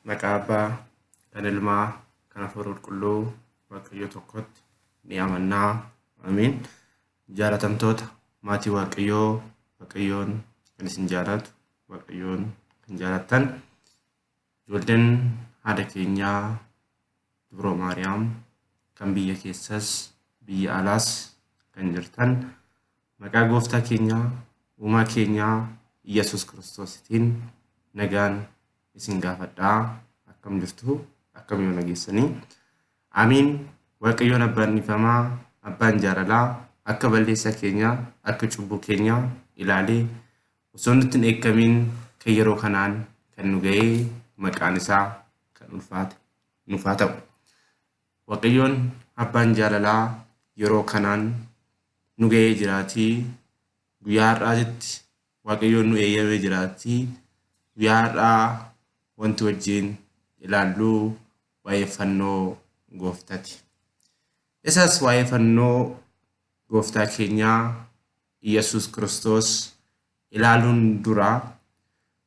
Maqaa Abbaa, kan Ilmaa, kan Hafuura Qulqulluu Waaqayyo tokkotti ni amannaa. Amiin. Jaalatamtoota maatii Waaqayyoo, Waaqayyoon kan isin jaalatu, Waaqayyoon kan jaalattan, ijoolleen haadha keenyaa Dubroo Maariyaam kan biyya keessas biyya alaas kan jirtan maqaa gooftaa keenyaa uumaa keenyaa Iyyasuus Kiristoositiin nagaan isin gaafadhaa. Akkam jirtu? Akkam yoo nageessanii? Amiin. Waaqayyoon abbaan dhiifamaa, abbaan jaalalaa akka balleessaa keenyaa, akka cubbuu keenyaa ilaalee osoo nutti hin dheekkamiin kan yeroo kanaan kan nu ga'ee maqaan isaa kan ulfaate nuuf haa ta'u. Waaqayyoon abbaan jaalalaa yeroo kanaan nu ga'ee jiraatii guyyaa har'aatitti Waaqayyoon nu eeyyamee jiraatii guyyaa har'aa wanti wajjin ilaallu waa'ee fannoo gooftati. Isas waa'ee fannoo gooftaa keenyaa Iyyasuus Kiristoos ilaaluun dura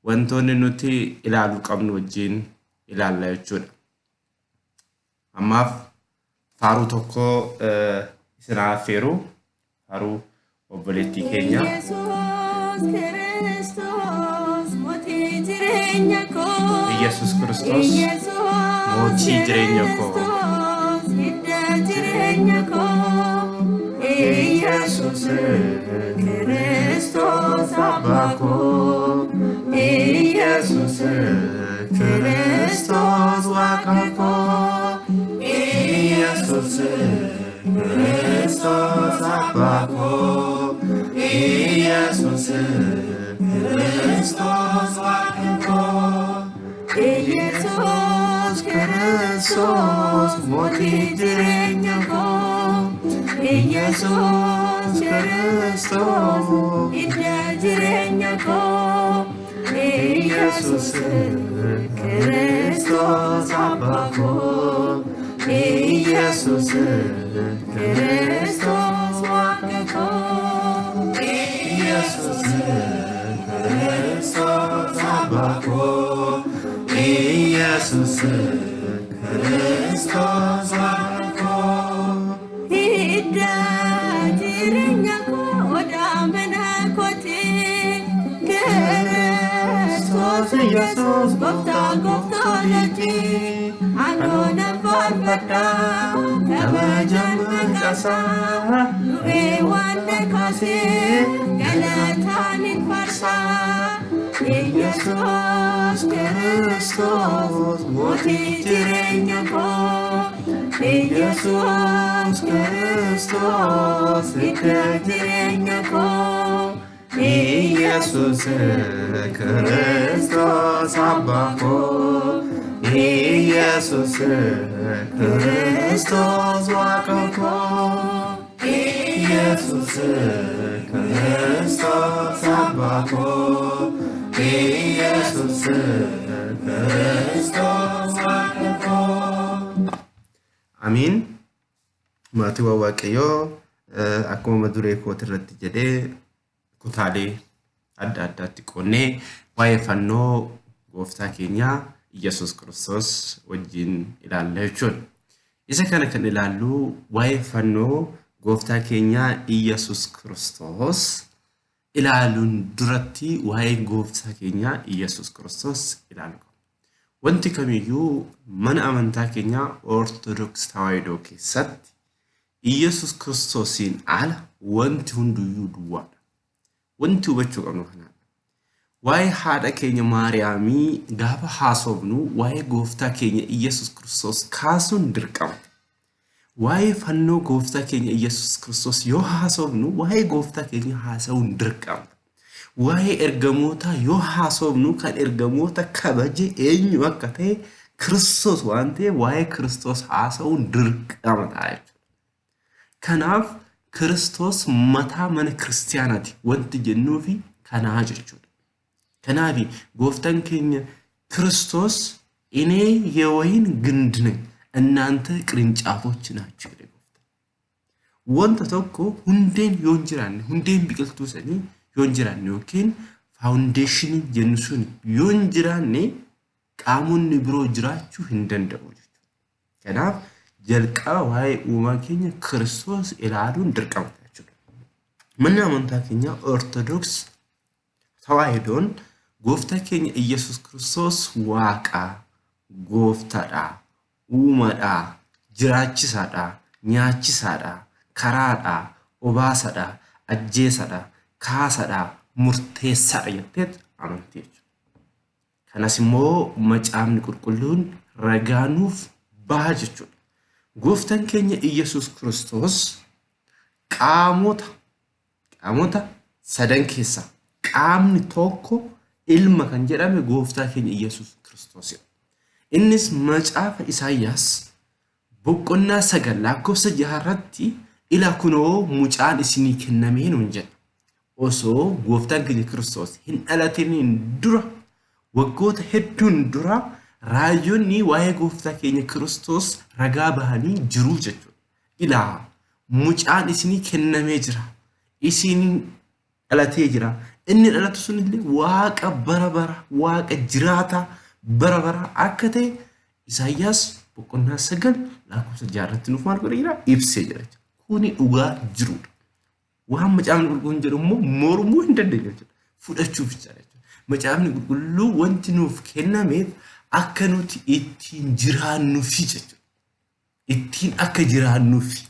wantoonni nuti ilaaluu qabnu wajjin ilaalla jechuudha. Ammaaf faaruu tokko isin haa affeeru. Faaruu obboleettii keenya. Yesuus Kiristoos mootii jireenya koo. Iyyasuus Kiristoos mootii jireenya koo. Kiristoos hidda jireenya koo. Iyesuus Kiristoos abbaa koo. Iyesuus Kiristoos waaqa koo. Iyyasuus Kiristoos abbaa koo. Iyyasuus Kiristoos waaqa koo. Iyesuus Kiristoos mootii jireenya koo. Iyesuus Kiristoos hidda jireenya koo. Iyesuus Kiristoos abbaa koo. Iyesuus Kiristoos waaqa koo. Iyyasuus Kiristoos abbaa koo. Iyyasuus Kiristoos waaqa koo. Hidda jireenya koo odaa mana kooti. Kiristoos Yesuus gooftaa gooftoleti. Anoo nan faarfadha kabajaan maqaasaa. Du'ee waan na kaasee galataan hin faarsaa. Yesuus Kiristoos mootii jireenya koo. Yesuus Kiristoos hidda jireenya koo. Iyyasuus Kiristoos abbaa koo. Iyyasuus Kiristoos waaqa koo. Iyyasuus Kiristoos abbaa koo. Iyyasuus Kiristoos waaqa koo. Amiin. Maatiiwwan Waaqayyoo akkuma mata duree kooti irratti jedhee kutaalee adda addaatti qoonnee waa'ee fannoo gooftaa keenyaa Iyyasuus Kiristoos wajjin ilaalla jechuudha. Isa kana kan ilaallu waa'ee fannoo gooftaa keenyaa Iyyasuus Kiristoos ilaaluun duratti waa'ee gooftaa keenyaa Iyyasuus Kiristoos ilaaluu qabna. Wanti kamiyyuu mana amantaa keenyaa Ortodoks Tawaahidoo keessatti Iyyasuus Kiristoosiin ala wanti hunduyyuu duwwaadha. Wanti hubachuu qabnu kanaadha. Waa'ee haadha keenya Maariyaamii gaafa haasofnu waa'ee gooftaa keenya Iyyasuus Kiristoos kaasuun dirqama. Waa'ee fannoo gooftaa keenya Iyyasuus Kiristoos yoo haasofnu waa'ee gooftaa keenya haasa'uun dirqama. Waa'ee ergamootaa yoo haasofnu kan ergamoota kabaje eenyu akka ta'e Kiristoos waan ta'eef waa'ee Kiristoos haasa'uun dirqama ta'a jechuudha. Kanaaf Kiristoos mataa mana kiristiyaanaati wanti jennuufi kanaa jechuudha. Kanaaf gooftaan keenya Kiristoos እኔ የወይን ግንድ ነኝ እናንተ ቅርንጫፎች ናችሁ jedhe gooftaan. Wanta tokko hundeen yoo hin jiraanne, hundeen biqiltuu sanii yoo hin jiraanne yookiin faawundeeshinii jennu sun yoo hin jiraanne qaamonni biroo jiraachuu hin danda'u jechuudha. Kanaaf jalqaba waa'ee uumaa keenya Kiristoos ilaaluun dirqama jechuudha. Manni amantaa keenyaa Ortodoks Tawaahidoon gooftaa keenya Iyyasuus Kiristoos Waaqa, gooftaadha, uumaadha, jiraachisaadha, nyaachisaadha, karaadha, obaasadha, ajjeesadha, kaasadha, murteessaadha jetteet amanti jechuudha. Kanas immoo macaafni qulqulluun ragaa nuuf baha jechuudha. Gooftaan keenya Iyyasuus Kiristoos qaamota sadan keessaa qaamni tokko ilma kan jedhame gooftaa keenya Iyyasuus Kiristoosidha. Innis macaafa Isaayyaas boqonnaa 9 lakkoofsa 6 irratti ila kunoo mucaan isinii kennamee nuun jedha. Osoo gooftaan keenya Kiristoos hin dhalatiniin dura waggoota hedduun dura raajonni waa'ee gooftaa keenya Kiristoos ragaa bahanii jiru jechuudha. Ilaa mucaan isinii kennamee jira. Isin dhalatee jira. Inni dhalatu sunillee waaqa bara bara, waaqa jiraataa bara bara akka ta'e Isaayyaas boqonnaa 9 lakkoofsa 6 irratti nuuf maal godhee jira? Ibsee jira. Kuni dhugaa jirudha. Waan macaafni qulqulluun jedhu immoo mormuu hin dandeenyu jechuudha. Fudhachuuf jechuudha. Macaafni qulqulluu wanti nuuf kennameef akka nuti ittiin jiraannuufi jechuudha. Ittiin akka jiraannuufi.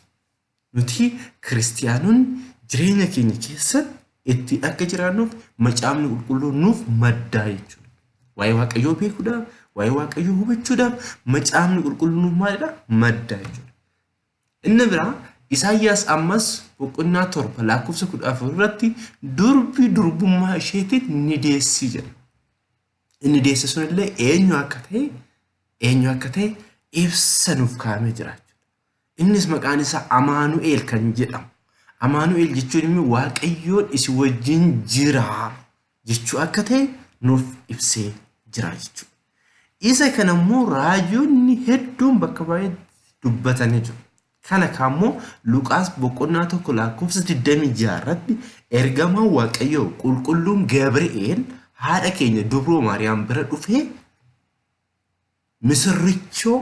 Nuti kiristiyaanonni jireenya keenya keessatti ittiin akka jiraannuuf macaafni qulqulluun nuuf maddaa jechuudha. Waa'ee Waaqayyoo beekuudhaaf, waa'ee Waaqayyoo hubachuudhaaf macaafni qulqulluun nuuf maalidha? Maddaa jechuudha. Inni biraa Isaayyaas ammas boqonnaa 7 lakkoofsa 14 irratti durbi durbummaa isheetiin ni deessi jedha. Inni deesse sunillee eenyu akka ta'e ibsa nuuf kaa'amee jira jechuudha. Innis maqaan isaa Amaanu'eel kan jedhamu. Amaanu'eel jechuun immoo Waaqayyoon isin wajjin jira jechuu akka ta'e nuuf ibsee jira jechuudha. Isa kana immoo raajonni hedduun bakka baay'eetti dubbatanii jiru. Kana kaammoo Luqaas boqonnaa 1 lakkoofsa 26 irratti ergamaan Waaqayyoo qulqulluun Gabri'eel haadha keenya dubroo Maariyaam bira dhufee misirrichoo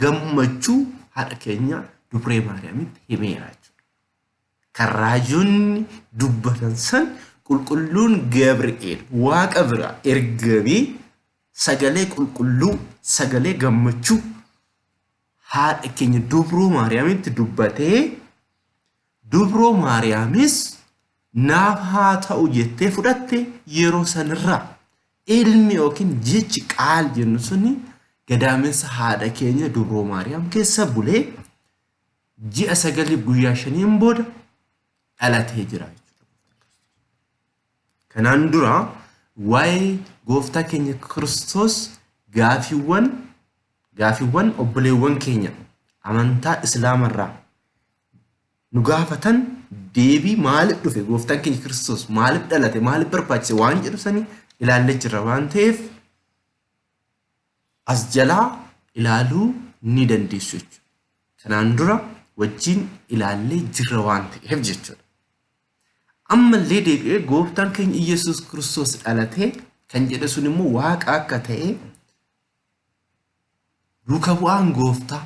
gammachuu haadha keenya dubree Maariyaamitti himeera jechuudha. Kan raajonni dubbatan san qulqulluun Gabri'eel waaqa biraa ergamee sagalee qulqulluu sagalee gammachuu haadha keenya dubroo Maariyaamitti dubbatee dubroo Maariyaamis naaf haa ta'u jettee fudhatte yeroo sanirraa ilmi yookiin jechi qaal jennu suni gadaamessa haadha keenya dubroo Maariyaam keessa bulee ji'a 9 guyyaa 5n booda dhalatee jira jechuudha. Kanaan dura waa'ee gooftaa keenya Kiristoos gaafiiwwan obboleewwan keenya amantaa Islaamarraa nu gaafatan deebii maaliif dhufe gooftaan keenya Kiristoos maaliif dhalate maaliif barbaachise waan jedhu sanii ilaallee jirra waan ta'eef as jalaa ilaaluu ni dandeessu jechuudha. Kanaan dura wajjin ilaallee jirra waan ta'eef jechuudha. Ammallee deebi'ee gooftaan keenya Iyyasuus Kiristoos dhalatee kan jedhe sun immoo waaqa akka ta'e duuka bu'aan gooftaa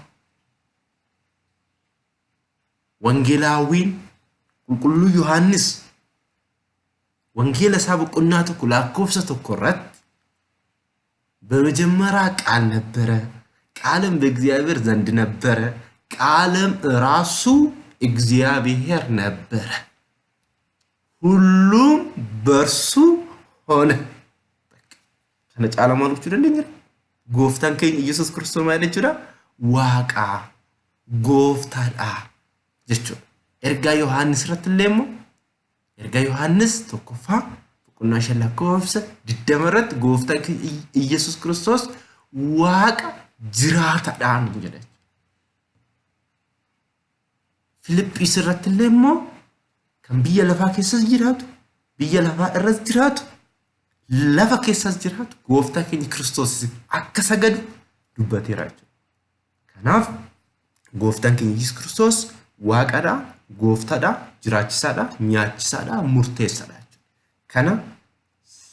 wangeelaawwiin qulqulluu Yohaannis wangeela isaa boqonnaa 1 lakkoofsa 1 irratti በመጀመሪያ ቃል ነበረ፣ ቃልም በእግዚአብሔር ዘንድ ነበረ፣ ቃልም ራሱ እግዚአብሔር ነበረ፣ ሁሉም በእርሱ ሆነ። Kana caalaa maal gochuu dandeenya? Gooftaan keenya Iyyasuus Kiristoos maal jechuudha? Waaqa gooftaadha jechuudha. Ergaa Yohaannis irratti illee immoo ergaa Yohaannis tokkoffaa boqonnaa 5 lakkoofsa 20 irratti gooftaan keenya Iyyasuus Kiristoos waaqa jiraataadha nuun jedha. Filiphis irratti illee immoo kan biyya lafaa keessas jiraatu, biyya lafaa irras jiraatu, lafa keessas jiraatu gooftaa keenya Kiristoos akka sagadu dubbateera jechuudha. Kanaaf gooftaan keenya Yesuus Kiristoos waaqadha, gooftaadha, jiraachisaadha, nyaachisaadha, murteessaadha jechuudha. Kana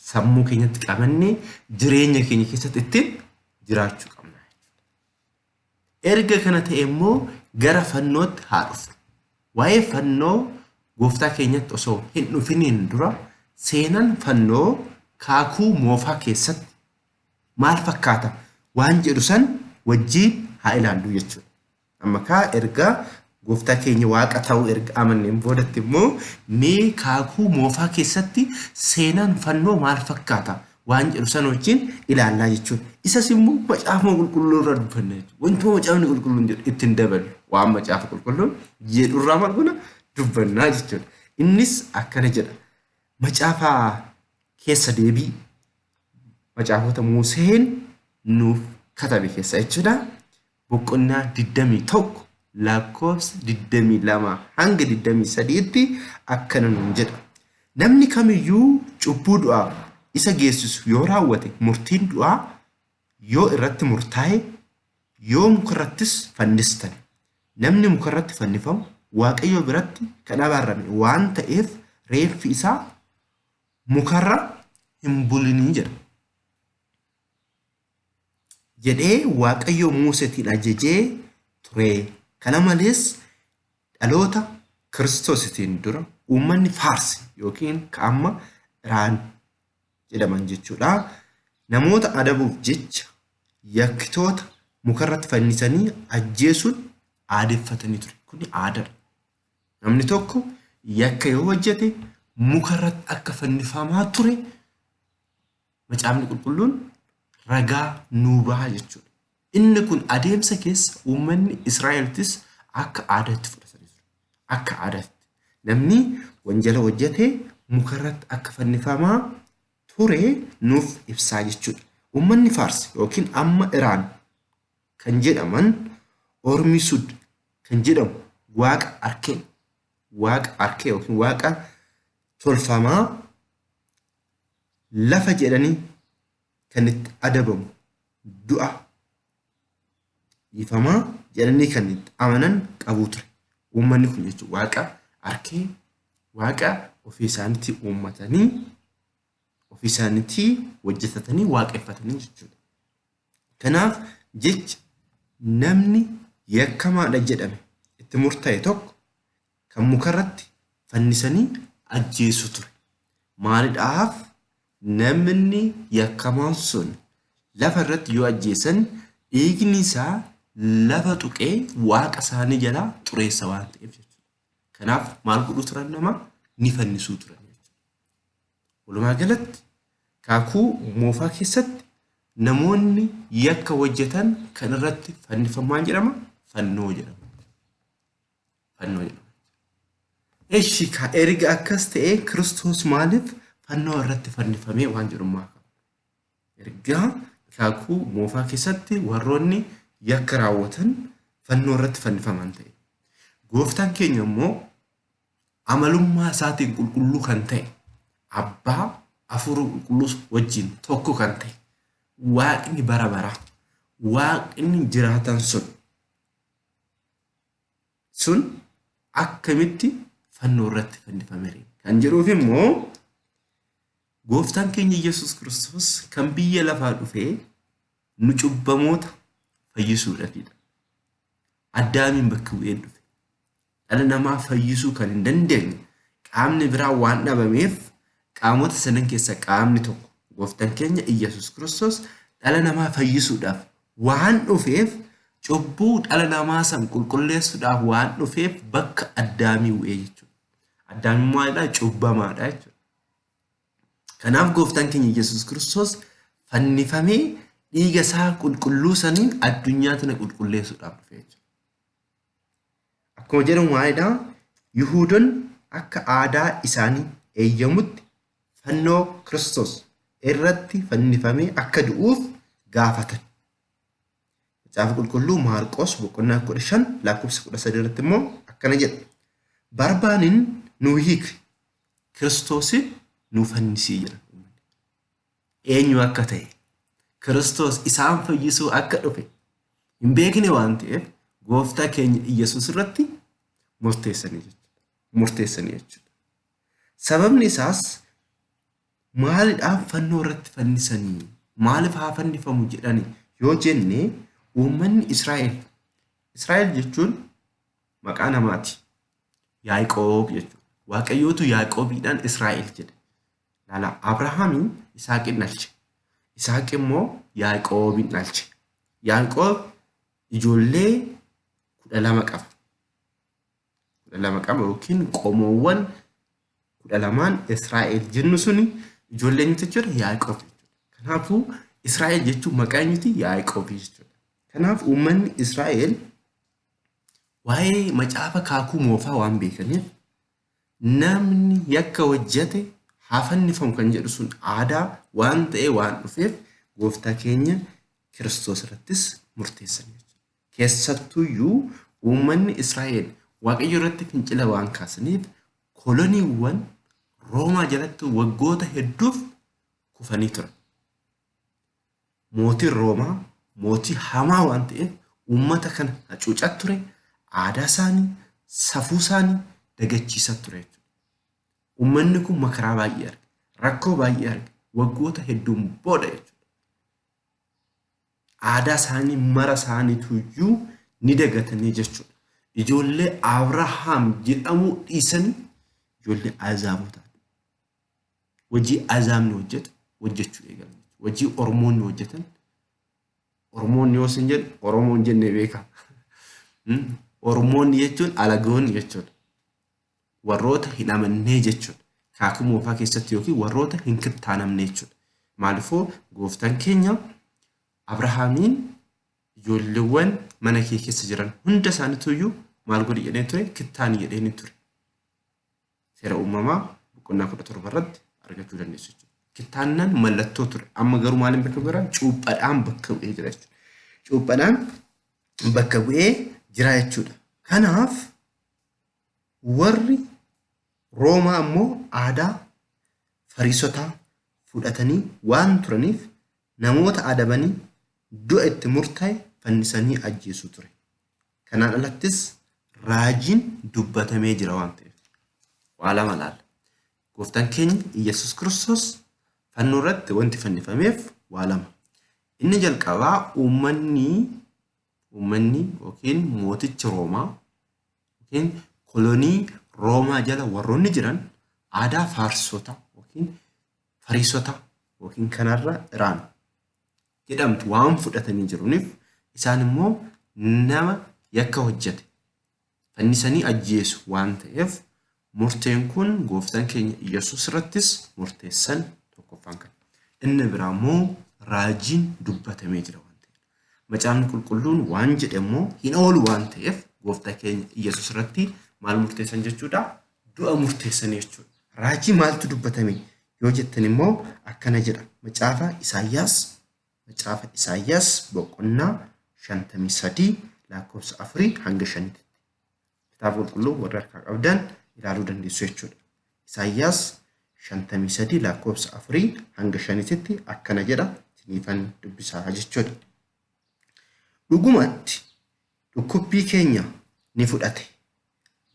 sammuu keenyatti qabannee jireenya keenya keessatti ittiin jiraachuu qabna. Erga kana ta'e immoo gara fannootti haa dhufnu. Waa'ee fannoo gooftaa keenyatti osoo hin dhufiniin dura seenaan fannoo kaakuu moofaa keessatti maal fakkaata waan jedhu san wajjiin haa ilaallu jechuudha. Amma kaa erga gooftaa keenya waaqa ta'uu erga amanneen boodatti immoo mee kaakuu moofaa keessatti seenaan fannoo maal fakkaata waan jedhu san wajjin ilaallaa jechuudha. Isas immoo macaafa qulqulluu irraa dubbanna jechuudha. Wantuma macaafni qulqulluun jedhu ittiin dabalu waan macaafa qulqulluun jedhu irraa maal goona dubbannaa jechuudha. Innis akkana jedha. Macaafa keessa deebii macaafota Museen nuuf katabe keessa jechuudha. Boqonnaa 21 lakkoofsa 22 hanga 23tti akkana nuun jedha. Namni kamiyyuu cubbuu du'aaf isa geessisu yoo raawwate murtiin du'aa yoo irratti murtaa'e yoo mukarrattis fannistan. Namni mukarratti fannifamu Waaqayyo biratti kan abaarame waan ta'eef reeffi isaa mukarra hin bulinii jedha. Jedhee Waaqayyo Museetiin ajajee ture. Kana malees dhaloota Kiristoositiin dura uummanni Faarsi yookiin ka amma Iraan jedhaman jechuudha. Namoota adabuuf jecha yakkitoota mukarratti fannisanii ajjeesuun aadeffatanii ture. Kuni aadaadha. Namni tokko yakka yoo hojjete mukarratti akka fannifamaa ture macaafni qulqulluun ragaa nuu baha jechuudha. Inni kun adeemsa keessa uummanni Israa'eltis akka aadaatti fudhatanii ture. Akka aadaatti. Namni wanjala hojjete mukarratti akka fannifamaa ture nuuf ibsaa jechuudha. Uummanni Faars yookiin amma Iraan kan jedhaman Ormisud kan jedhamu waaqa arkee waaqa arkee yookiin waaqa tolfamaa lafa jedhanii kan itti adabamu du'a dhiifamaa jedhanii kan itti amanan qabuu ture. Uummanni kun jechuun waaqa arkee waaqa ofii isaaniitti uummatanii ofii isaaniitti hojjetatanii waaqeffatanii jechuudha. Kanaaf jecha namni yakkamaadha jedhame itti murtaa'e tokko kan mukarratti fannisanii ajjeesu ture. Maalidhaaf namni yakkamaan sun lafa irratti yoo ajjeesan dhiigni isaa lafa tuqee waaqa isaanii jalaa xureessa waan ta'eef jechuudha. Kanaaf maal godhuu turan nama ni fannisuu turan jechuudha. Walumaa galatti kaakuu moofaa keessatti namoonni yakka hojjetan kan irratti fannifamaan jedhama fannoo jedhama. Fannoo jedhama. Eshi ka erga akkas ta'e Kiristoos maaliif fannoo irratti fannifamee waan jedhummaa qaba. Erga kaakuu moofaa keessatti warroonni yakka raawwatan fannoo irratti fannifaman ta'e. Gooftaan keenya immoo amalummaa isaatiin qulqulluu kan ta'e abbaa hafuura qulqulluu wajjin tokko kan ta'e waaqni bara baraa waaqni jiraatan sun akkamitti fannoo irratti fannifame kan jedhuuf immoo gooftaan keenya Yesuus Kiristoos kan biyya lafaa dhufee nu cubbamoota fayyisuudhaafidha. Addaamiin bakka bu'ee dhufe. Dhala namaa fayyisuu kan hin dandeenye qaamni biraa waan dhabameef qaamota sadan keessaa qaamni tokko gooftaan keenya Iyyasuus Kiristoos dhala namaa fayyisuudhaaf waan dhufeef cubbuu dhala namaa san qulqulleessuudhaaf waan dhufeef bakka addaamii bu'ee jechuudha. Addaamiin maalidhaa? Cubbamaadha jechuudha. Kanaaf gooftaan keenya Iyyasuus Kiristoos fannifamee dhiiga isaa qulqulluu saniin addunyaa tana qulqulleessuudhaaf dhufe jechuudha. Akkuma jedhamu maalidhaa? Yihuudoonni akka aadaa isaanii eeyyamutti fannoo Kiristoos irratti fannifamee akka du'uuf gaafatan. Macaafa qulqulluu Maarqos boqonnaa 15 lakkoofsa 13 irratti immoo akkana jedha. Barbaanin nu hiiki Kiristoosin nu fannisii jedha. Eenyu akka ta'e Kiristoos isaan fayyisuu akka dhufe hin beekne waan ta'eef gooftaa keenya Iyyasuus irratti murteessanii jechuudha. Murteessanii jechuudha. Sababni isaas maaliidhaaf fannoo irratti fannisanii maaliif haa fannifamu jedhani Yoo jenne uummanni Israa'el, Israa'el jechuun maqaa namaati. Yaaqoob jechuudha. Waaqayyootu Yaaqoobiidhaan Israa'el jedhe. Laala Abrahaamiin Isaaqin dhalche. Isaaq immoo Yaaqoobin dhalche. Yaaqoob ijoollee 12 qaba. 12 qaba yookiin qomoowwan 12n Israa'el jennu suni ijoollee eenyuti jechuudha? Yaaqoob jechuudha. Kanaafuu Israa'el jechuun maqaa eenyuti? Yaaqoob jechuudha. Kanaaf uummanni Israa'el waa'ee macaafa kaakuu moofaa waan beekaniif namni yakka hojjete haa fannifamu kan jedhu sun aadaa waan ta'ee waan dhufeef gooftaa keenya Kiristoos irrattis murteessan jechuudha. Keessattuyyuu uummanni Israa'el Waaqayyo irratti fincila waan kaasaniif koloniiwwan Roomaa jalatti waggoota hedduuf kufanii turan. Mootiin Roomaa mootii hamaa waan ta'eef uummata kana hacuucaa ture, aadaa isaanii, safuu isaanii dagachiisaa ture jechuudha. Uummanni kun makaraa baay'ee arge, rakkoo baay'ee arge, waggoota hedduun booda jechuudha. Aadaa isaanii mara isaaniituyyuu ni dagatanii jechuudha. Ijoollee Abrahaam jedhamuu dhiisanii ijoollee Azaabotaa. Hojii Azaabni hojjetu hojjechuu eegalan. Hojii Oromoonni hojjetan. Oromoonni yoo isin jedhu Oromoon jennee beeka. Oromoonni jechuun alagoonni jechuudha. Warroota hin amannee jechuudha. Kaakuu moofaa keessatti yookiin warroota hin kittaanamne jechuudha. Maaliifuu gooftaan keenya Abrahaamiin ijoolleewwan mana kee keessa jiran hunda isaaniituyyuu maal godhi jedheen ture? Kittaani jedheen ture. Seera uumamaa boqonnaa 17 irratti argachuu dandeessu jechuudha. Kittaannaan mallattoo ture. Amma garuu maaliin bakka bu'eera? Cuuphadhaan bakka bu'ee jira jechuudha. Cuuphadhaan bakka bu'ee jira jechuudha. Kanaaf warri Roomaa immoo aadaa Fariisotaa fudhatanii waan turaniif namoota adabanii du'a itti murtaa'e fannisanii ajjeesu ture. Kanaan alattis raajiin dubbatamee jira waan ta'eef. Waa lama laalla. Gooftaan keenya Iyyasuus Kiristoos fannoo irratti wanti fannifameef waa lama. Inni jalqabaa uummanni yookiin mootichi Roomaa yookiin kolonii Roomaa jala warroonni jiran aadaa Faarsota yookiin Fariisota yookiin kanarra Iraan jedhamtu waan fudhatanii jiraniif isaan immoo nama yakka hojjete fannisanii ajjeesu waan ta'eef murteen kun gooftaan keenya Iyyasuus irrattis murteessan tokkoffaan kana. Inni biraa immoo raajiin dubbatamee jira waan ta'eef. Macaafni qulqulluun waan jedhe immoo hin oolu waan ta'eef gooftaa keenya Iyyasuus irratti maal murteessan jechuudha? Du'a murteessan jechuudha. Raajii maaltu dubbatame yoo jettan immoo akkana jedha. Macaafa Isaayyaas boqonnaa 53 lakkoofsa 4 hanga 5tti. Kitaaba qulqulluu warra harkaa qabdan ilaaluu dandeessu jechuudha. Isaayyaas 53 lakkoofsa 4 hanga 5tti akkana jedha isiniifan dubbisaa jechuudha. Dhugumatti dhukkubbii keenya ni fudhate,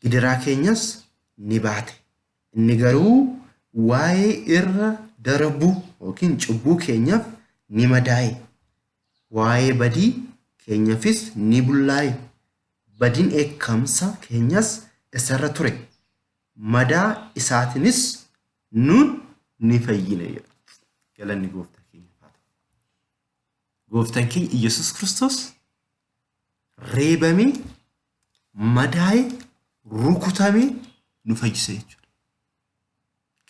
gidiraa keenyas ni baate. Inni garuu waa'ee irra darbuu yookiin cubbuu keenyaaf ni madaa'e. Waa'ee badii keenyaafis ni bullaa'e. Badiin dheekkamsa keenyas isarra ture. Madaa isaatiinis nuun ni fayyine jedha. Galanni gooftaa keenyaaf haa ta'u. Gooftaan keenya Iyyasuus Kiristoos reebamee, madaa'ee, rukutamee nu fayyise jechuudha.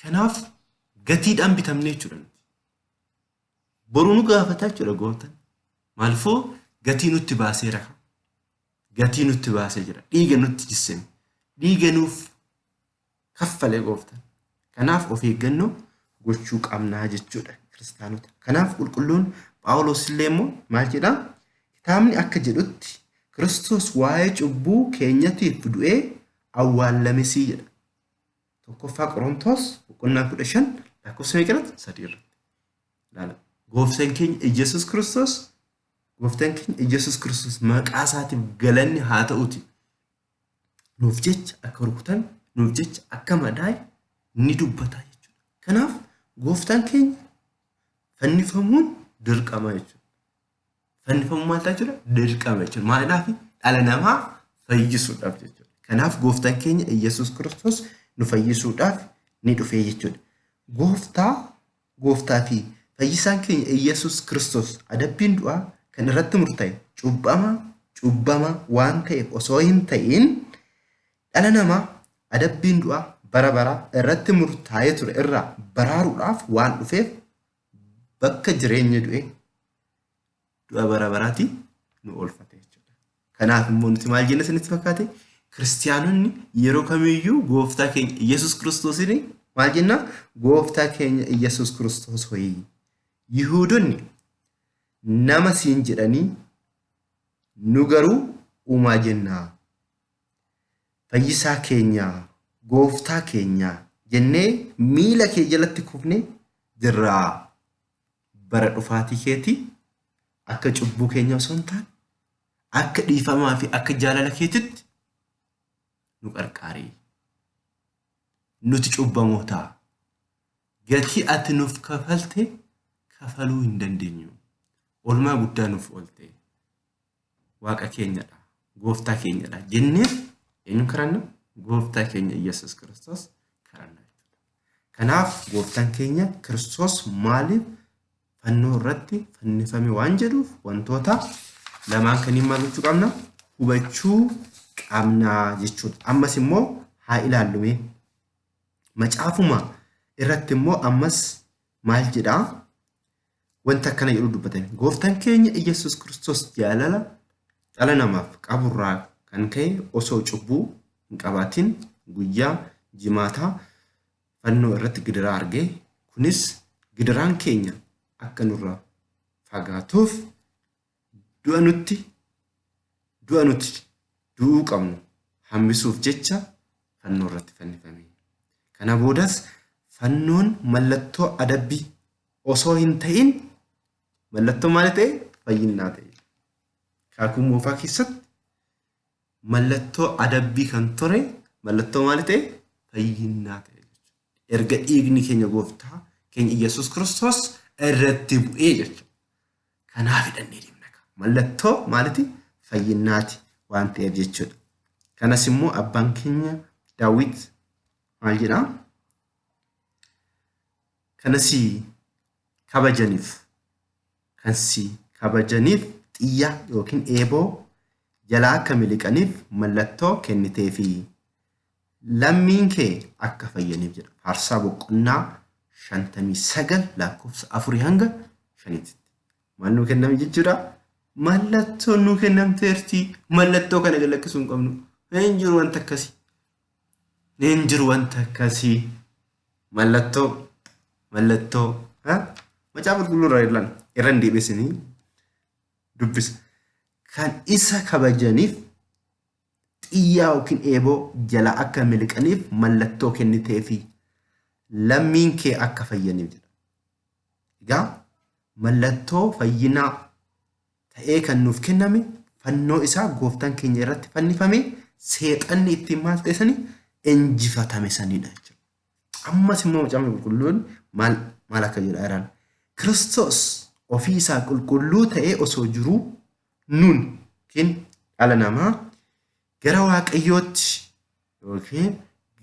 Kanaaf gatiidhaan bitamne jechuudha nuti. Boru nu gaafata jechuudha gooftaan. Maaliifuu gatii nutti baaseera. Gatii nutti baasee jira. Dhiiga nutti jisseme. Dhiiga nuuf kaffale gooftaan. Kanaaf of eeggannoo gochuu qabnaa jechuudha kiristaanota. Kanaaf qulqulluun Phaawulos illee immoo maal jedhaa? Kitaabni akka jedhutti Kiristoos waa'ee cubbuu keenyatiif du'ee awwaallamesii jedha. Tokkoffaa Qorontoos boqonnaa 15 lakkoofsa meeqa irratti? 3 irratti. Ilaala. Gooftaan keenya Iyyasuus Kiristoos Gooftaan keenya Iyyasuus Kiristoos maqaa isaatiif galanni haa ta'uti. Nuuf jecha akka rukutame, nuuf jecha akka madaa'e ni dubbata jechuudha. Kanaaf gooftaan keenya fannifamuun dirqama jechuudha. Fannifamuu maal ta'a jechuudha? Dirqama jechuudha. Maaliidhaaf? Dhala namaa fayyisuudhaaf jechuudha. Kanaaf gooftaan keenya Iyyasuus Kiristoos nu fayyisuudhaaf ni dhufee jechuudha. Gooftaa gooftaa fi fayyisaan keenya Iyyasuus Kiristoos adabbiin du'aa kan irratti murtaa'e cubbama cubbama waan ta'eef osoo hin ta'in dhala namaa adabbiin du'aa bara bara irratti murtaa'ee ture irraa baraaruudhaaf waan dhufeef bakka jireenya du'e du'a bara baraati nu oolfate jechuudha. Kanaaf immoo nuti maal jenna isinitti fakkaate? Kiristiyaanonni yeroo kamiyyuu gooftaa keenya Iyyasuus Kiristoosiin maal jenna? Gooftaa keenya Iyyasuus Kiristoos hoyi. Yihuudonni nama siin jedhanii nu garuu uumaa jenna. Fayyisaa keenya, gooftaa keenya jennee miila kee jalatti kufne jirra. Bara dhufaatii keetii akka cubbuu keenya osoo hin taane akka dhiifamaa fi akka jaalala keetitti nu qarqaari. Nuti cubbamoota. Gatii ati nuuf kafalte kafaluu hin dandeenyu. Oolmaa guddaa nuuf oolte. Waaqa keenyadha. Gooftaa keenyadha. Jennee eenyuun kadhanna? Gooftaa keenya Iyyasuus Kiristoos kadhanna jechuudha. Kanaaf gooftaan keenya Kiristoos maaliif fannoo irratti fannifame waan jedhuuf wantoota lamaan kanneen maal gochuu qabna? Hubachuu qabna jechuudha. Ammas immoo haa ilaallu mee. Macaafuma irratti immoo ammas maal jedhaa? Wanta akkana jedhu dubbatame. Gooftaan keenya Iyyasuus Kiristoos jaalala dhala namaaf qaburraa kan ka'e osoo cubbuu hin qabaatin guyyaa jimaataa fannoo irratti gidiraa argee kunis gidiraan keenya akka nurraa fagaatuuf du'a nutti du'a nuti du'uu qabnu hambisuuf jecha fannoo irratti fannifame. Kana boodas fannoon mallattoo adabbii osoo hin ta'in mallattoo maali ta'e? Fayyinnaa ta'e. Kakuu moofaa keessatti mallattoo adabbii kan ture mallattoo maali ta'e? Fayyinnaa ta'e jechuudha. Erga dhiigni keenya gooftaa keenya Iyyasuus Kiristoos irratti bu'ee jechuudha. Kanaaf hidhannee deemna. Mallattoo maaliti? Fayyinnaati waan ta'eef jechuudha. Kanas immoo abbaan keenya Daawit maal jedhaa? Kana si kabajaniif kan si kabajaniif xiyya yookiin eeboo jalaa akka miliqaniif mallattoo kenniteefi lammiin kee akka fayyaniif jedha. Faarsaa boqonnaa 59 lakkoofsa 4 hanga 5tti. Maal nuu kenname jechuudha? Mallattoon nuu kennamteerti. Mallattoo kana gad lakkisuu hin qabnu. Hin jiru wanta akkasii. Hin jiru wanta akkasii. Mallattoo mallattoo macaafa qulqulluu irraa irraan irra hin deebisinii dubbisa. Kan isa kabajaniif xiyyaa yookiin eeboo jalaa akka miliqaniif mallattoo kenniteefi lammiin kee akka fayyaniif jedha. Egaa mallattoo fayyinaa ta'ee kan nuuf kenname fannoo isaa gooftaan keenya irratti fannifame seexanni ittiin maal ta'e sani injifatame sanidha jechuudha. Ammas immoo macaafni qulqulluun maal maal akka jedha jiran. Kiristoos ofii isaa qulqulluu ta'ee osoo jiruu nun yookiin dhala namaa gara Waaqayyootti yookiin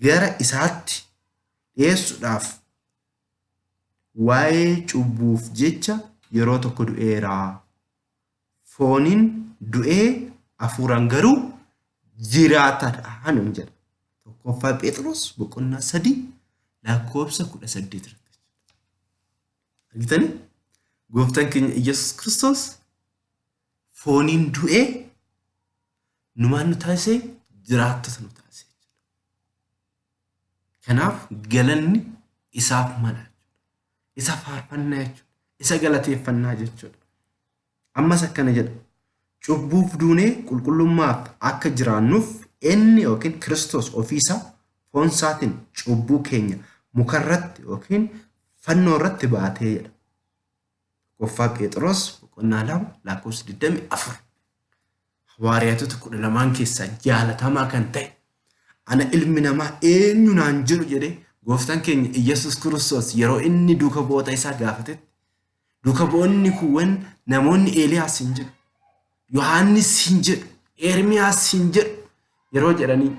gara isaatti dhiyeessuudhaaf waa'ee cubbuuf jecha yeroo tokko du'eera. Fooniin du'ee hafuuraan garuu jiraataadha nuun jedha. Tokkoffaa Phexros boqonnaa 3 lakkoofsa 18 irratti. Argitanii? Gooftaan keenya Iyyasuus Kiristoos fooniin du'ee numaan nu taasisee jiraattota nu taasise. Kanaaf galanni isaaf mala jechuudha. Isa faarfannaa jechuudha. Isa galateeffannaa jechuudha. Ammas akkana jedha. Cubbuuf duunee qulqullummaaf akka jiraannuuf inni yookiin Kiristoos ofiisaa foon isaatiin cubbuu keenya mukarratti yookiin fannoo irratti baatee jedha. Tokkoffaa Phexros boqonnaa 2 lakkoofsa 24. Hawaariyaatota 12 keessaa jaalatamaa kan ta'e ana ilmi namaa eenyu naan jedhu jedhee gooftaan keenya Iyyasuus Kiristoos yeroo inni duuka bu'oota isaa gaafatetti duuka bu'oonni kuuwwan namoonni Eeliyaas hin jedhu. Yohaannis hin jedhu, Ermiyaas hin jedhu yeroo jedhanii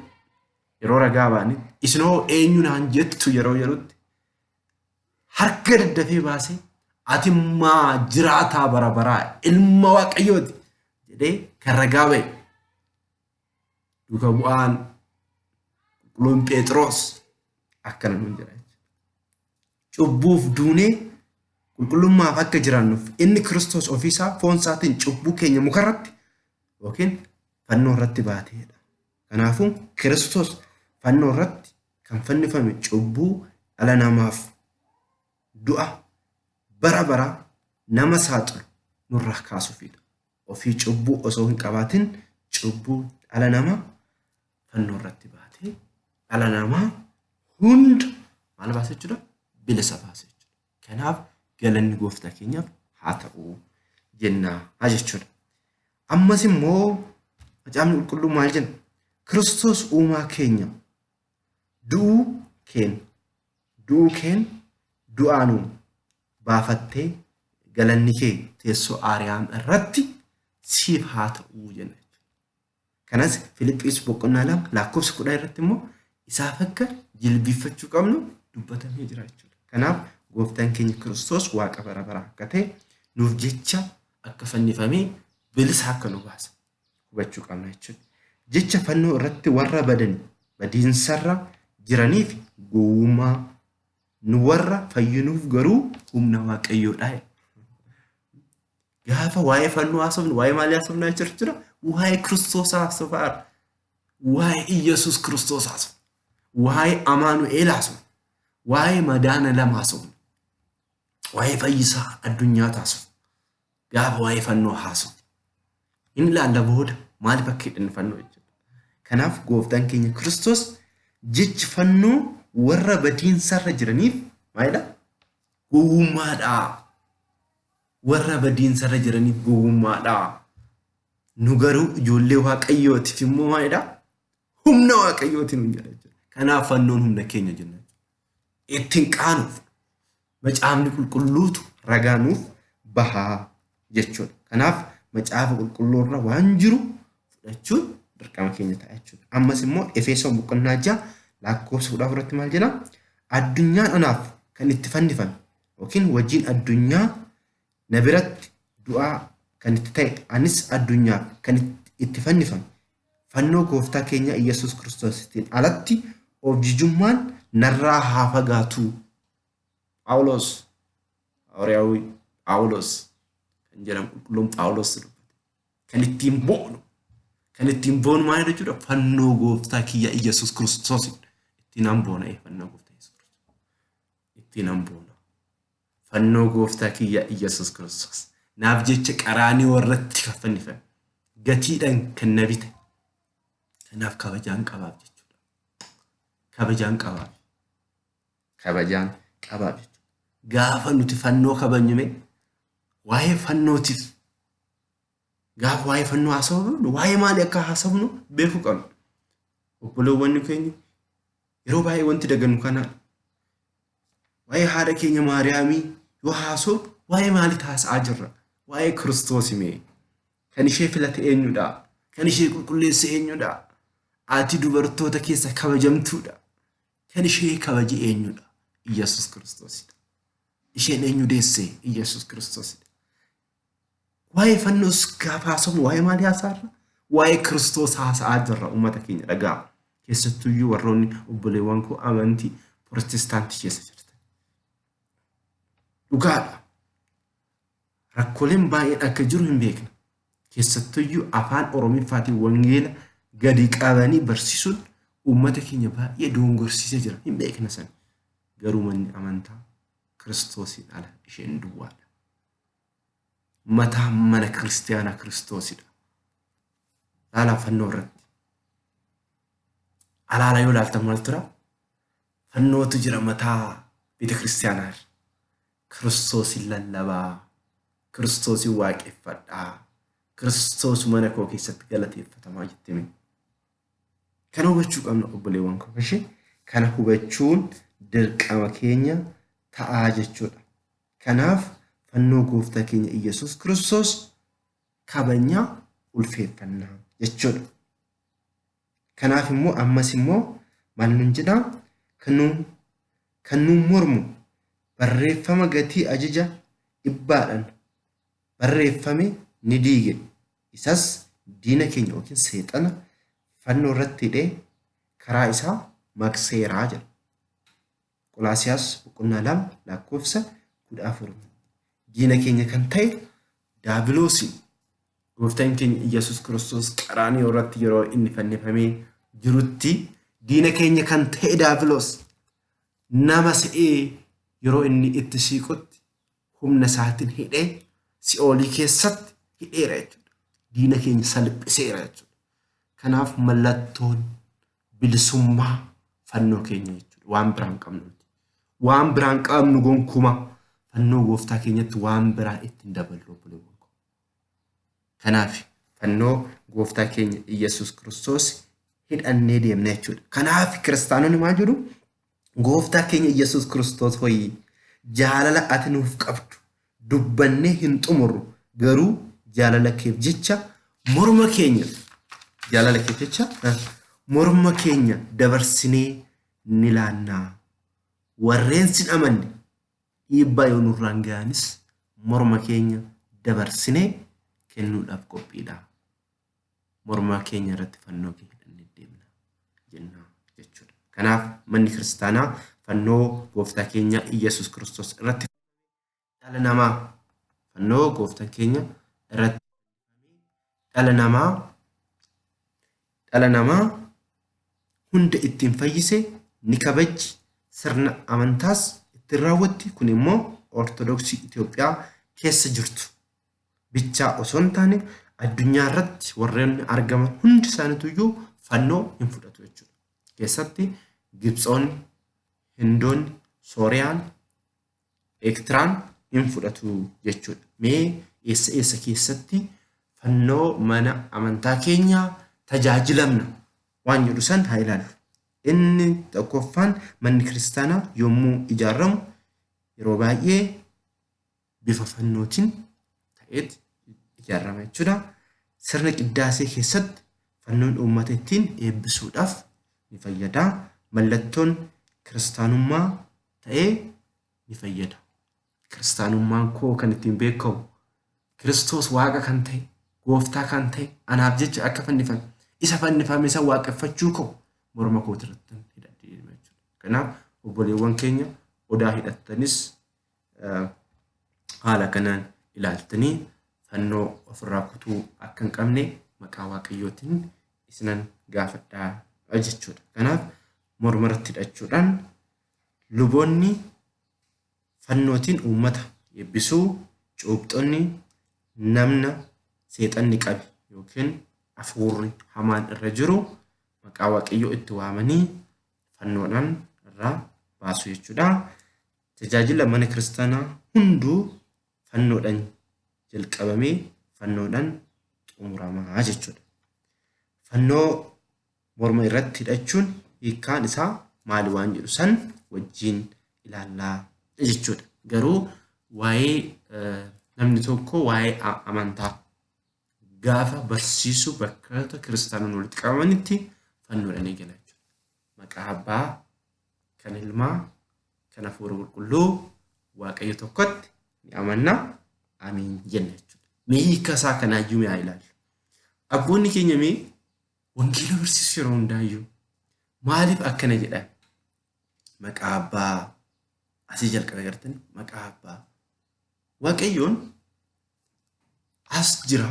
yeroo ragaa ba'anitti isinoo eenyu naan jettu yeroo jedhutti harka daddafee baasee ati maa jiraataa bara baraa ilma Waaqayyooti jedhee kan ragaa ba'e duuka bu'aan qulqulluun Phexros akkana nuun jedha. Cubbuuf duunee qulqullummaaf akka jiraannuuf inni Kiristoos ofiisaa foon isaatiin cubbuu keenya mukarratti yookiin fannoo irratti baateedha. Kanaafuu Kiristoos fannoo irratti kan fannifame cubbuu dhala namaaf du'a bara baraa nama saaxilu nurraa kaasuufidha. Ofii cubbuu osoo hin qabaatin cubbuu dhala namaa fannoo irratti baatee dhala namaa hunda maal baase jechuudha? Bilisa baase jechuudha. Kanaaf galanni gooftaa keenyaaf haa ta'u jennaa jechuudha. Ammas immoo macaafni qulqulluu maal jenna? Kiristoos uumaa keenya du'uu keen du'uu keen du'aa nu baafattee galanni kee teessoo Aariyaam irratti siif haa ta'u jenna. Kanas Filiphis boqonnaa 2 lakkoofsa 10 irratti immoo isaaf akka jilbiiffachuu qabnu dubbatamee jira jechuudha. Kanaaf gooftaan keenya Kiristoos waaqa bara baraa akka ta'e nuuf jecha akka fannifamee bilisa akka nu baasa hubachuu qabna jechuudha. Jecha fannoo irratti warra badani badiinsarra jiraniif gowwummaa nu warra fayyinuuf garuu humna Waaqayyoodha. Gaafa waa'ee fannoo haasofnu waa'ee maalii haasofnaa jechuudha? Waa'ee Kiristoos haasofaa. Waa'ee Iyyasuus Kiristoos haasofna. Waa'ee Amaanu'eel haasofna. Waa'ee madaana lama haasofna. Waa'ee fayyisaa addunyaa haasofna. Gaafa waa'ee fannoo haasofna. Inni ilaalla booda maaliif akka hidhannu fannoo jechuudha. Kanaaf gooftaan keenya Kiristoos jechi fannoo warra badiinsarra jiraniif maalidha? Gowwummaadha. Warra badiinsarra jiraniif gowwummaadha. Nu garuu ijoollee Waaqayyootiif immoo maalidha? Humna Waaqayyooti nuun jedha jechuudha. Kanaaf fannoon humna keenya jenna. Ittiin qaanuuf macaafni qulqulluutu ragaa nuuf bahaa jechuudha. Kanaaf macaafa qulqulluurra waan jiru fudhachuun dirqama keenya ta'a jechuudha. Ammas immoo Efesoon boqonnaa 6 lakkoofsa 14 irratti maal jedha? Addunyaan anaaf kan itti fannifame yookiin wajjin addunyaa na biratti du'aa kan itti ta'e anis addunyaaf kan itti fannifame fannoo gooftaa keenya Iyyasuus Kiristoositiin alatti of jijummaan narraa haa fagaatu. Phaawulos Hawaariyaawwi Phaawulos kan jedhamu qulqulluun Phaawulos dubbate. Kan ittiin boonu kan ittiin boonu maal jechuudha? Fannoo gooftaa kiyya Iyyasuus Kiristoos ittiin an boona fannoo gooftaa Iyyasuus Kiristoos ittiin an boona. Fannoo gooftaa kiyya Iyyasuus Kiristoos naaf jecha qaraanii irratti kan fannifame gatiidhaan kan na bite kanaaf kabajaan qabaaf jechuudha. Kabajaan qabaaf. Kabajaan qabaaf jechuudha. Gaafa nuti fannoo kabajnume waa'ee fannootiif gaafa waa'ee fannoo haasofnu waa'ee maalii akka haasofnu beekuu qabna. Obboleewwan keenya yeroo baay'ee wanti dagannu kanaadha. Waa'ee haadha keenya Maariyaamii yoo haasofnu waa'ee maalii haasa'aa jirra? Waa'ee Kiristoos mee? Kan ishee filate eenyudha? Kan ishee qulqulleesse eenyudha? Ati dubartoota keessa kabajamtuudha. Kan ishee kabaje eenyudha? Iyyasuus Kiristoosidha. Isheen eenyu deesse? Iyyasuus Kiristoosidha. Waa'ee fannoos gaafa haasofnu waa'ee maalii haasa'arra? Waa'ee Kiristoos haasa'aa jirra uummata keenya dhagaa. Keessattuyyuu warroonni obboleewwan koo amantii Pirotestaantii keessa jirtan. Dhugaadha. Rakkooleen baay'een akka jiru hin beekna. Keessattuyyuu afaan Oromiffaatiin wangeela gadi qabanii barsiisuun uummata keenya baay'ee dogongorsiisee jira. Hin beekna sana. Garuu manni amantaa Kiristoosiin ala isheen duwwaadha. Mataan mana kiristiyaanaa Kiristoosidha. Laalaa fannoo irratti. Alaala yoo ilaaltan maal tura? Fannootu jira mataa beeta kiristiyaanaa irra. Kiristoosin lallabaa. Kiristoosin waaqeffadhaa. Kiristoos mana koo keessatti galateeffatamaa jettee. Kana hubachuu qabna obboleewwan koo ishee. Kana hubachuun dirqama keenya ta'aa jechuudha. Kanaaf fannoo gooftaa keenya Iyyasuus Kiristoos kabajnaa ulfeeffannaa jechuudha. Kanaaf immoo ammas immoo maal nuun jedhaa? Kan nuun mormu barreeffama gatii ajaja dhibbaadhaan barreeffame ni diige. Isas diina keenya yookiin seexana fannoo irratti hidhee karaa isaa maqseeraa jedha. Qolaasiyaas boqonnaa 2 lakkoofsa 14. Diina keenya kan ta'e Daabiloosiin gooftaan keenya Iyyasuus Kiristoos qaraaniyoo irratti yeroo inni fannifamee jirutti diina keenya kan ta'e Daabiloos nama se'ee yeroo inni itti siiqutti humna isaatiin hidhee si'oolii keessatti hidheera jechuudha. Diina keenya salphiseera jechuudha. Kanaaf mallattoon bilisummaa fannoo keenya jechuudha. Waan biraa hin qabnu nuti. Waan biraa hin qabnu gonkumaa fannoo gooftaa keenyatti waan biraa ittiin daballu obboleewwan koo. Kanaaf fannoo gooftaa keenya Iyyasuus Kiristoos hidhannee deemna jechuudha. Kanaaf kiristaanonni maal jedhu? Gooftaa keenya Iyyasuus Kiristoos hoyi jaalala ati nuuf qabdu dubbannee hin xumurru garuu jaalala keef jecha morma keenya jaalala keef jecha morma keenya dabarsinee ni laannaa. Warreen sin amanne dhiibbaa yoo nurraan ga'anis morma keenya dabarsinee kennuudhaaf qophiidha. Morma keenya irratti fannoo keenya hidhannee deemna jenna jechuudha. Kanaaf manni kiristaanaa fannoo gooftaa keenya Iyyasuus Kiristoos irratti dhala namaa fannoo gooftaan keenya irratti dhala namaa dhala namaa hunda ittiin fayyise ni kabajji sirna amantaas ittiin raawwatti kun immoo Ortodoksii Itoophiyaa keessa jirtu bichaa osoo hin taane addunyaa irratti warreen argaman hundi isaaniitu iyyuu fannoo hin fudhatu jechuudha. Keessatti Gibxoonni, Hindoonni, Sooriyaan, Eertiraan hin fudhatu jechuudha. Mee eessa eessa keessatti fannoo mana amantaa keenyaa tajaajilamna waan jedhu san haa ilaallu. Inni tokkoffaan manni kiristaanaa yommuu ijaaramu yeroo baay'ee bifa fannootiin ta'eet ijaarama jechuudha. Sirna qiddaasee keessatti fannoon uummata ittiin eebbisuudhaaf ni fayyada. Mallattoon kiristaanummaa ta'ee ni fayyada. Kiristaanummaan koo kan ittiin beekamu Kiristoos Waaqa kan ta'e, gooftaa kan ta'e, anaaf jecha akka fannifame, isa fannifame isa waaqeffachuu koo morma kootirratti hidhadhee deema jechuudha. Kanaaf obboleewwan keenya odaa hidhattanis haala kanaan ilaaltanii fannoo ofirraa kutuu akka hin qabne maqaa Waaqayyootiin isinan gaafadhaa jechuudha. Kanaaf mormarratti hidhachuudhaan luboonni fannootiin uummata eebbisuu, cuuphxonni namna seexanni qabe yookiin hafuurri hamaan irra jiru maqaa Waaqayyoo itti waamanii fannoodhaan irraa baasu jechuudha. Tajaajila mana kiristaanaa hunduu fannoodhaan jalqabamee fannoodhaan xumuramaa jechuudha. Fannoo morma irratti hidhachuun hiikkaan isaa maali waan jedhu san wajjin ilaallaa jechuudha. Garuu waa'ee namni tokko waa'ee amantaa gaafa barsiisu bakkoota kiristaanonni walitti qabamanitti fannoodhaan eegala jechuudha. Maqaa Abbaa, kan Ilmaa, kan Hafuura Qulqulluu Waaqayyo tokkotti ni amanna. Amiin jenna jechuudha. Mee hiika isaa kanaayyuu mee haa ilaallu. Abboonni keenya mee wangeela barsiisu yeroo hundaayyuu maaliif akkana jedhan? Maqaa Abbaa asii jalqabe gartanii maqaa Abbaa. Waaqayyoon as jira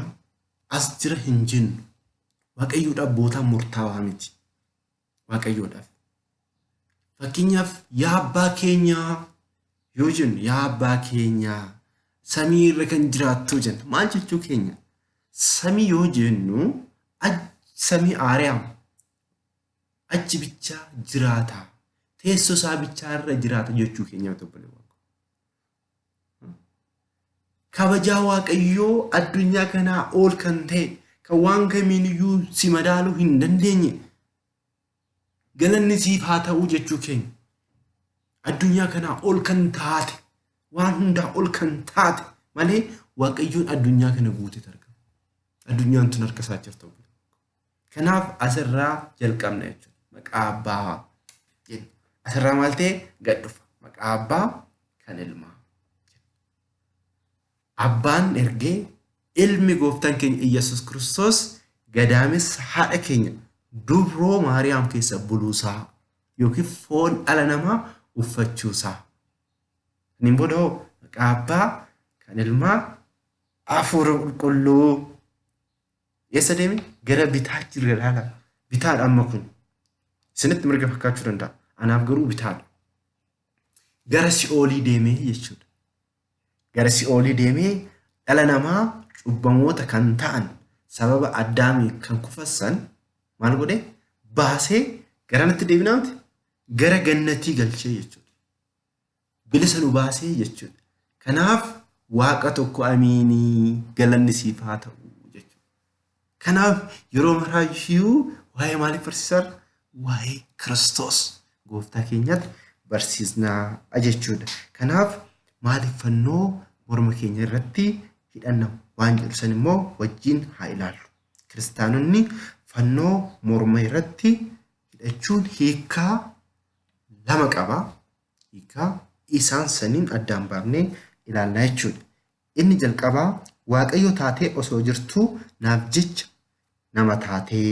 as jira hin jennu. Waaqayyoodhaaf bootaan murtaawaa miti. Waaqayyoodhaaf. Fakkeenyaaf yaa abbaa keenyaa yoo jennu yaa abbaa keenyaa samii irra kan jiraattu jenna. Maal jechuu keenya? Samii yoo jennu samii aariyaam achi bichaa jiraata. Teessoo isaa bichaa irra jiraata jechuu keenya miti obboleewwan koo. Kabajaa Waaqayyoo addunyaa kanaa ol kan ta'e kan waan kamiiniyyuu si madaaluu hin dandeenye galanni siif haa ta'uu jechuu keenya. Addunyaa kanaa ol kan taate waan hundaa ol kan taate malee Waaqayyoon addunyaa kana guuteet argama. Addunyaan tun harka isaa jirtu. Kanaaf asirraa jalqabna jechuudha. Maqaa abbaa jenna. Asirraa maal ta'e gad dhufa. Maqaa abbaa kan ilmaa. Abbaan ergee ilmi gooftaan keenya Iyyasuus Kiristoos gadaamessa haadha keenya dubroo Maariyaam keessa buluusaa yookiin foon dhala namaa uffachuusaa. Kanneen booda hoo maqaa abbaa kan ilmaa hafuura qulqulluu eessa deeme gara bitaa jira ilaala. Bitaadha amma kun. Isinitti mirga fakkaachuu danda'a. Anaaf garuu bitaadha. Gara si'oolii deemee jechuudha. Gara si'oolii deemee dhala namaa cubbamoota kan ta'an sababa addaamii kan kufassan maal godhe baasee gara natti deebinaa miti gara gannatii galchee jechuudha. Bilisa nu baasee jechuudha. Kanaaf waaqa tokko amiinii galanni siif haa ta'u jechuudha. Kanaaf yeroo maraayyuu waa'ee maaliif barsiisaa? Waa'ee Kiristoos gooftaa keenyatti barsiisnaa jechuudha. Kanaaf maaliif fannoo morma keenya irratti hidhanna waan jedhu san immoo wajjin haa ilaallu. Kiristaanonni fannoo morma irratti hidhachuun hiikkaa lama qaba. Hiikkaa isaan saniin addaan baafnee ilaallaa jechuudha. Inni jalqabaa Waaqayyo taatee osoo jirtuu naaf jecha nama taatee,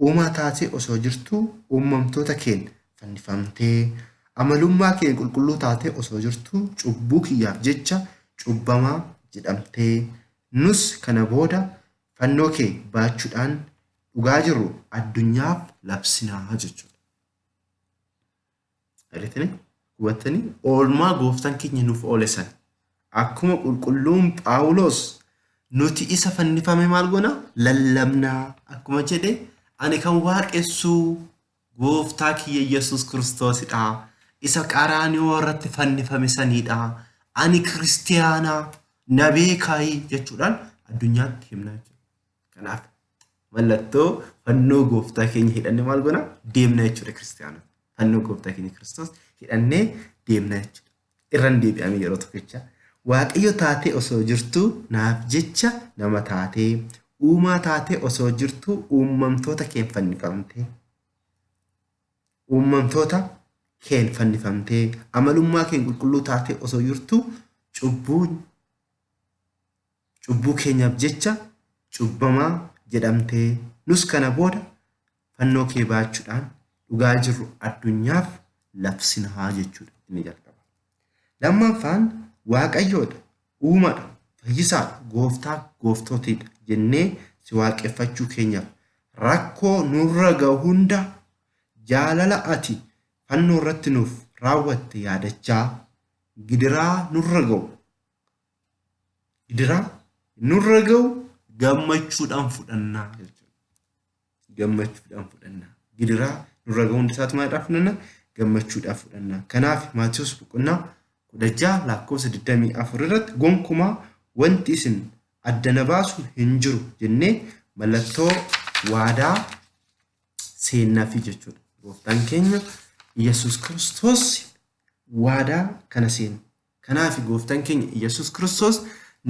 uumaa taatee osoo jirtuu uumamtoota keen fannifamtee, amalummaa keen qulqulluu taatee osoo jirtuu cubbuu kiyyaaf jecha cubbamaa jedhamtee, nus kana booda fannoo kee baachuudhaan dhugaa jirru addunyaaf labsinaa jechuudha. Argitanii? Hubattanii? Oolmaa gooftaan keenya nuuf oole sana. Akkuma qulqulluun Phaawulos nuti isa fannifame maal goona? Lallabnaa. Akkuma jedhe ani kan waaqessu gooftaa kiyya Yesuus Kiristoosidha. Isa qaraaniyoo irratti fannifame sanidha. Ani kiristiyaana na beekaayi jechuudhaan addunyaatti himna jechuudha. Kanaaf mallattoo fannoo gooftaa keenya hidhannee maal goona? Deemna jechuudha kiristiyaanota. Fannoo gooftaa keenya Kiristoos hidhannee deemna jechuudha. Irran deebi'ame yeroo tokkicha. Waaqayyo taatee osoo jirtuu naaf jecha nama taatee, uumaa taatee osoo jirtuu uumamtoota keen fannifamtee. Uumamtoota keen fannifamtee, amalummaa keen qulqulluu taatee osoo jirtuu cubbuu cubbuu keenyaaf jecha cubbamaa jedhamtee nus kana booda fannoo kee baachuudhaan dhugaa jirru addunyaaf labsinaa jechuudha inni jalqaba. Lammaffaan Waaqayyoodha, uumaadha, fayyisaadha, gooftaa gooftootiidha jennee si waaqeffachuu keenyaaf rakkoo nurra ga'u hunda jaalala ati fannoo irratti nuuf raawwatte yaadachaa gidiraa nurra ga'u gidiraa nurra ga'u gammachuudhaan fudhannaa jechuudha. Gammachuudhaan fudhannaa. Gidiraa nurra ga'u hundi isaatu maalidhaan fudhanna? Gammachuudhaan fudhannaa. Kanaaf Maatiyus boqonnaa 16 lakkoofsa 24 irratti gonkumaa wanti isin adda na baasu hin jiru jennee mallattoo waadaa seennafi jechuudha. Gooftaan keenya Yesuus Kiristoos waadaa kana seena. Kanaaf gooftaan keenya Yesuus Kiristoos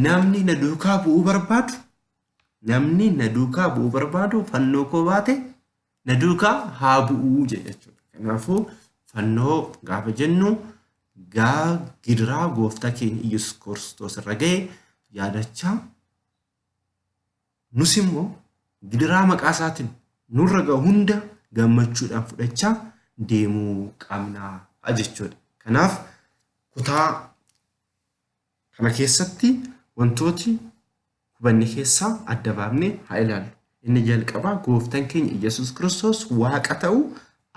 namni na duukaa bu'uu barbaadu namni na duukaa bu'uu barbaadu fannoo koo baate na duukaa haa bu'uu jedhe jechuudha. Kanaafuu fannoo gaafa jennu gaa gidiraa gooftaa keenya Yesuus Kiristoos irra ga'e yaadachaa nus immoo gidiraa maqaa isaatiin nurra ga'u hunda gammachuudhaan fudhachaa deemuu qabna jechuudha. Kanaaf kutaa kana keessatti wantooti hubanne keessaa adda baafnee haa ilaallu. Inni jalqabaa gooftaan keenya Yesuus Kiristoos waaqa ta'uu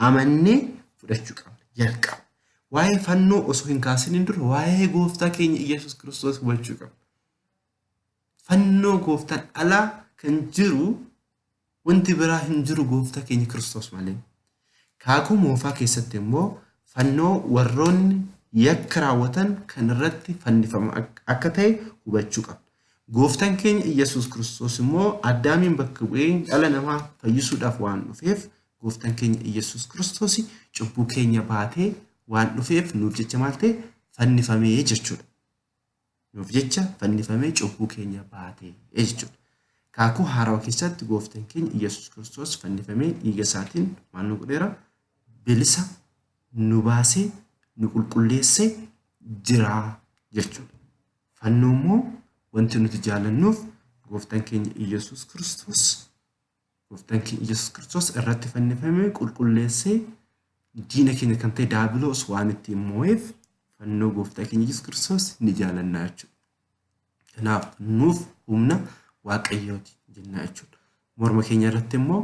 amannee fudhachuu qabna. Jalqaba. Waa'ee fannoo osoo hin kaasiniin dura waa'ee gooftaa keenya Yesuus Kiristoos hubachuu qabna. Fannoo gooftaan alaa kan jiru wanti biraa hin jiru gooftaa keenya Kiristoos malee. Kaakuu moofaa keessatti immoo fannoo warroonni yakka raawwatan kan irratti fannifamu akka ta'e hubachuu qabna. Gooftaan keenya Iyyasuus Kiristoos immoo Addaamiin bakka bu'ee dhala namaa fayyisuudhaaf waan dhufeef gooftaan keenya Iyyasuus Kiristoos cubbuu keenya baatee waan dhufeef nuuf jecha maal ta'e fannifamee jechuudha. Nuuf jecha fannifamee cubbuu keenya baatee jechuudha. Kaakuu haarawaa keessatti gooftaan keenya Iyyasuus Kiristoos fannifamee dhiiga isaatiin maal nu godheera? Bilisa nu baasee nu qulqulleessee jira jechuudha. Fannoo immoo wanti nuti jaalannuuf gooftaan keenya Iyyasuus Kiristoos gooftaan keenya Iyyasuus Kiristoos irratti fannifamee qulqulleessee diina keenya kan ta'e daabiloos waan ittiin moo'eef fannoo gooftaa keenya Iyyasuus Kiristoos ni jaalannaa jechuudha. Kanaaf nuuf humna Waaqayyooti jennaa jechuudha. Morma keenya irratti immoo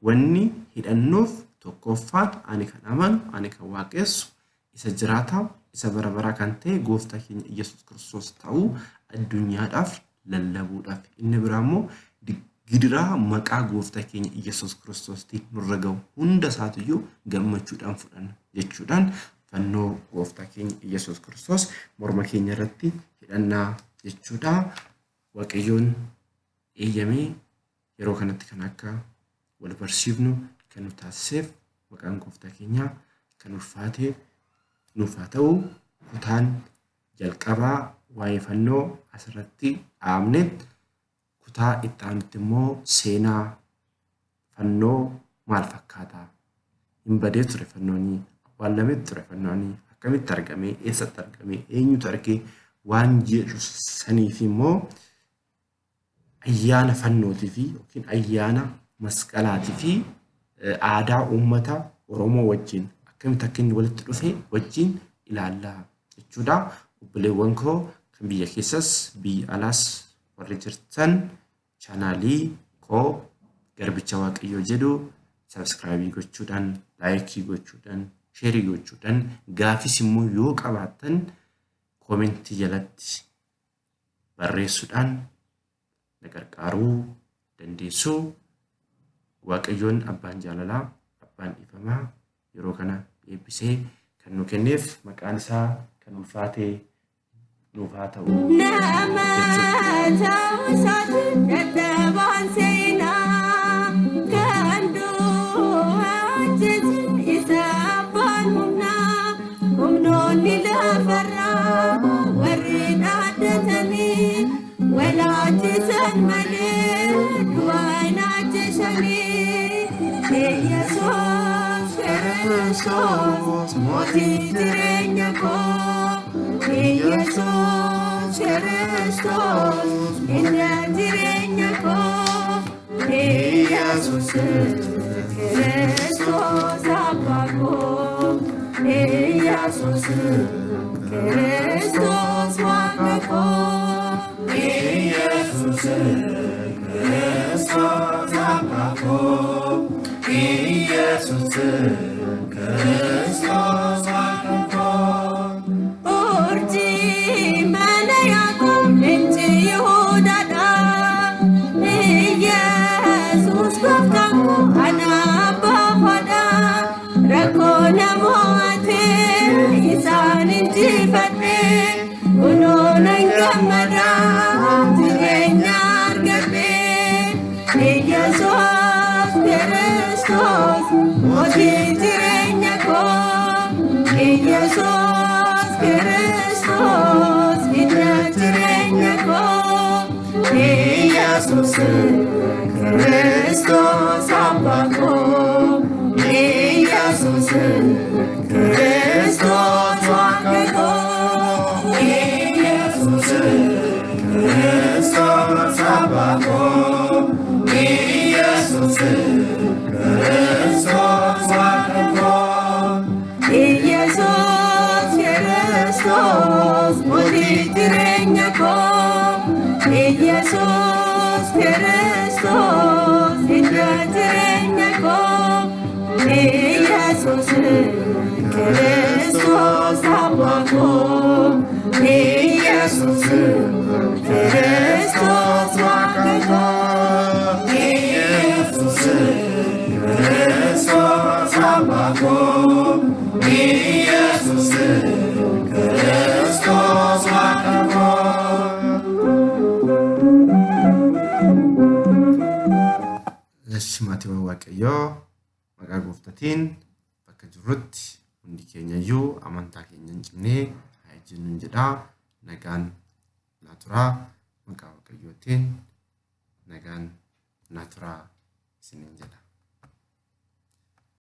wanni hidhannuuf tokkoffaan ani kan amanu, ani kan waaqessu isa jiraataa, isa bara baraa kan ta'e gooftaa keenya Iyyasuus Kiristoos ta'uu addunyaadhaaf lallabuudhaaf. Inni biraa immoo gidiraa maqaa gooftaa keenya Iyyasuus Kiristoostiin nurra ga'u hunda isaatiyyuu gammachuudhaan fudhanna jechuudhaan fannoo gooftaa keenya Iyyasuus Kiristoos morma keenya irratti hidhannaa jechuudha. Waaqayyoon eeyyamee yeroo kanatti kan akka wal barsiifnu kan nu taasiseef maqaan gooftaa keenyaa kan ulfaate nuuf haa ta'u. Kutaan jalqabaa waa'ee fannoo asirratti dhaabne, kutaa itti aanutti immoo seenaa fannoo maal fakkaata? Hin badee ture fannoonii, awwaalamee ture fannoonii, akkamitti argame, eessatti argame, eenyutu argee waan jedhu saniif immoo ayyaana fannootii fi yookiin ayyaana masqalaatii fi aadaa uummata Oromoo wajjin akkamitti akka inni walitti dhufe wajjin ilaallaa jechuudha. Obboleewwan koo kan biyya keessas biyya alaas warri jirtan chaanaalii koo Garbicha Waaqayyoo jedhu sabiskiraayibii gochuudhaan, laayikii gochuudhaan, sheerii gochuudhaan, gaafis immoo yoo qabaattan koomentii jalatti barreessuudhaan na qarqaaruu dandeessu. Waaqayyoon abbaan jaalalaa, abbaan dhiifamaa yeroo kana eebbisee kan nu kenneef maqaan isaa kan ulfaate nuuf haa ta'u Nama jechuudha. ta'uu isaati dadhabaan seenaa kan du'a ajjeese isa abbaan humnaa humnoonni lafarraa warri dhaaddatanii walaachisan malee du'a hin ajjeesanii. Yesuus Kiristoos mootii jireenya koo. Yesuus Kiristoos inni jireenya koo. Yesuus Kiristoos abbaa koo. Yesuus Kiristoos waaqa koo. Yesuus Kiristoos abbaa koo. Yesuus Kiristoos waaqa koo. Urjii mana Yaaqoob leenci Yihuudaadha. Yesuus gooftaan koo ana abbaa faadha. Rakkoo namootee isaan injifadhe. Kunoo nan gammada jireenya argadhe. Yesuus Kiristoos mootii jireenya koo. Yesuus Kiristoos inni jireenya koo. Yesuus Kiristoos abbaa koo. Yesuus Kiristoos waaqa koo. Yesuus Kiristoos abbaa koo. Yesuus Kiristoos waaqa koo. Yesuus Kiristoos mootii jireenya koo. Yesuus Kiristoos inni jireenya koo. Yesuus Kiristoos abbaa koo. Yesuus Kiristoos waaqa koo. Yesuus Kiristoos abbaa koo. Yesuus Kiristoos waaqa koo. Eshi maatiiwwan Waaqayyoo maqaa gooftatiin bakka jirrutti hundi keenya iyyuu amantaa keenya hin cimnee haa ejjennuun jedhaa nagaan naa turaa maqaa Waaqayyootiin. Nagaan naa turaa isiniin jedha.